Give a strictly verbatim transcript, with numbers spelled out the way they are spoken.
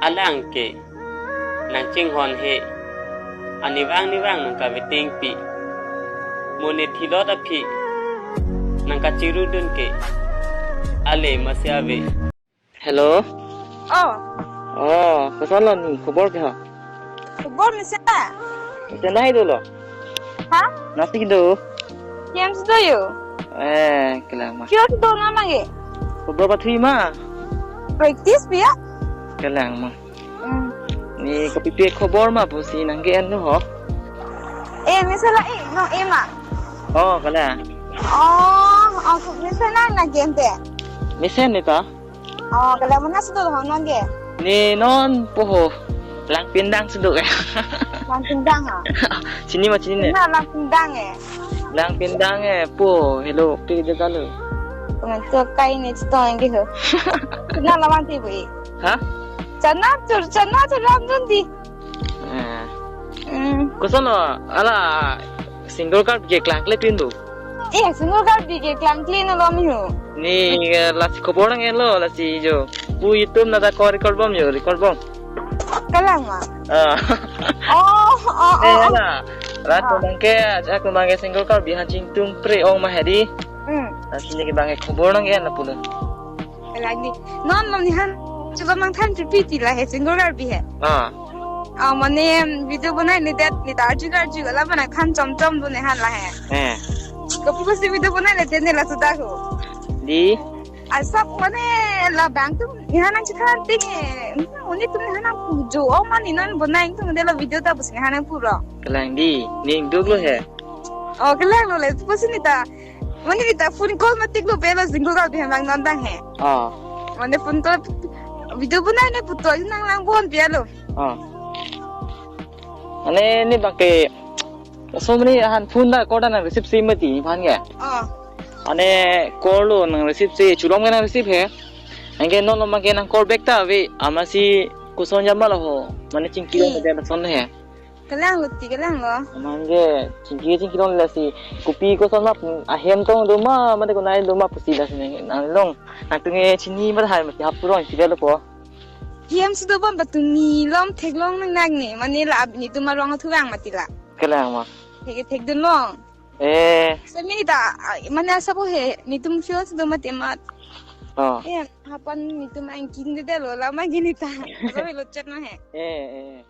Alang ke nangchinghon he, anivang nivang nangkaveting pi, mo ne thilot aphi nangkachirudun ke, ale masi ave. Hello. Oh. Oh, koson lo ni, khobor ke ha? Khobor mesen ta? Mesen nai dolo. Ha? Nasi do. Games do yo. Eh, kelang ma. Kyo do na mage? Khobor pathui ma. Practice biya. Kelang ma. Hmm. Ni kopi pi khobor ma pusi nang ke en ho. Eh, mesen la eh, no eh ma. Oh, kelang. Oh, oh, mesen na na gente. Mesen ni ta? Oh, kelang mana situ ho non ke? Ni non poho. Langpindang situ ke. Langpindang ha? Chini ma chini ne? Na Langpindang eh. Langpindang eh, po, hello, pi de kalu. Teman tu kai ni cetong yang gitu. Kena lawan tibu eh. Ha? Chana tur, chana tur ram dun di. Eh. Hmm. Koson lo, ala single card ke klangkle pin do. Eh, single card bi ke klangkle na lo mi ho. Ni, eh, lasi khobor nang en lo, lasi jo. Pu itum na ta ko record bom jo, record bom. Kelang ma? Ah. Oh, oh, oh, eh, oh. Ala. Rat, ah, ko bang ke, ajak ko bang ke single card bi han chingtung pre ong ma hedi. Hmm. Lasi ne ke bang ke khobor nang en la pulo. Kelang di. Non lo ni han. Coba mang than pipiti la he single card bi he. Ah. Ah, mane video bonai ni det ni ta arju arju la bana khan chom chom do ne han la he. Eh. Kopi kosi video bonai le den ne la sudah ho. Di. Asap mane la bang tum ni han nang chikhan ting eh. Uni tum ni han nang pujo. Oh mane non bonai tum de la video ta bus ni han nang puro. Kelang di. Ning duk lo he. Oh, kelang lo le. Pusi ni ta. Mane ni ta phone call matik lo pe la single card bi han lang non dang he. Ah. Mane phone call video bonai ne puto nang lang bon pi alo. Ah. Ane ni bang ke so mane han phone da call da nang receive si mati phan ke. Ah. Ane call lo nang receive si chulom ke nang receive he. Anke non lo bang ke nang call back ta ave amatsi koson jama lo ho. Mane chingki lo, hmm, ke son he. Kelang lo ti kelang lo. Aman ke chingki chingki long lasi kopi koson ma ahem tong do ma mate konai do ma pusi lasi nang long nang tunge chini ma hai mati hap turong si lo po. Hem sudo bom ba tumi lom theklong nang nang ne mane la ab ni tuma rong thu bang mati la. Kelang ma. Thek thek dun long. Eh. Semi ta, ah, mane asa bo he, nitum feels do mati mat. Oh. Eh, hapan nitum angkin de de lo, lama gini ta. Lo lo chat na he. Eh, eh.